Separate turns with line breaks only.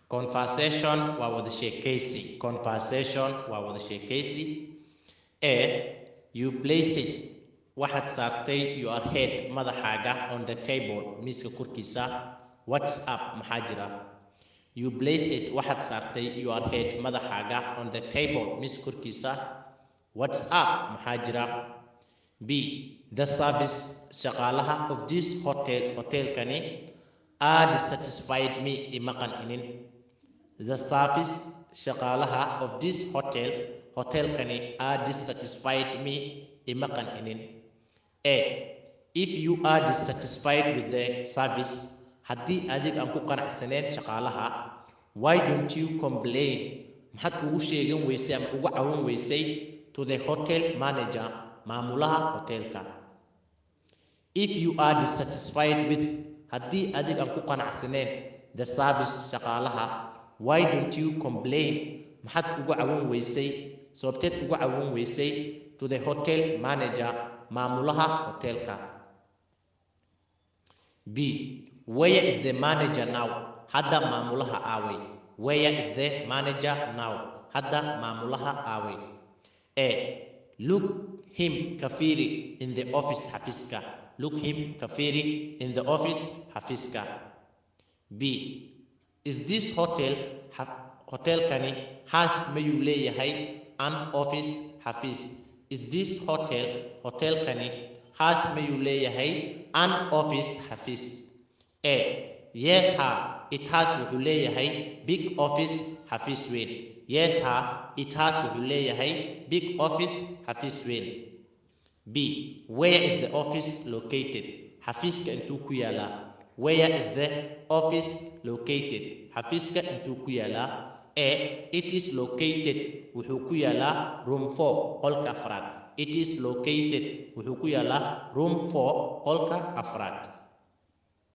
Conversation waa wada sheekaysi. Conversation waa wada sheekaysi. A, you placed, waxaad saartay, your head, madaxaaga, on the table, miiska korkiisa. What's up? Maxaa jira? You placed, waxaad saartay, your head, madaxaaga, on the table, miiska korkiisa. What's up? Maxaa jira? B, the service, shaqaalaha, of this hotel, hotelkani, are dissatisfied me, ima qancinin. The service, shaqaalaha, of this hotel, hotelkani, are dissatisfied me, ima qancinin. A, if you are dissatisfied with the service, haddii adig aan ku qanacsaneyn shaqaalaha, why don't you complain, maxaad ugu sheegan weysay ama ugu cawan weysay, to the hotel manager, maamulaha hotelka? If you are dissatisfied with, haddii adig aan ku qanacsaneyn, the service, shaqaalaha, why don't you complain, maxaad ugu cawan weysay, sababteed ugu cawan weysay, to the hotel manager, maamulaha hotelka? B, where is the manager now? Hadda maamulaha aaway? Where is the manager now? Hadda maamulaha aaway? A, look him, ka fiiri, in the office, xafiiska. Look him, ka fiiri, in the office, xafiiska. B, is this hotel, hotelkani, has, mayuu leeyahay, an office, xafiis? Is this hotel, hotelkani, has, mayuu leeyahay, an office, xafiis? A, yes, haa, it has, wuxuu leeyahay, big office, xafiis weyn. Yes, haa, it has, wuxuu leeyahay, big office, xafiis weyn. B, where is the office located? Xafiiska intuu ku yaalaa? Where is the office located? Xafiiska intuu ku yaalaa? A, it is located, wuxuu ku yaalaa, room 4, qolka afraad. It is located, wuxuu ku yaalaa, room 4, qolka afraad.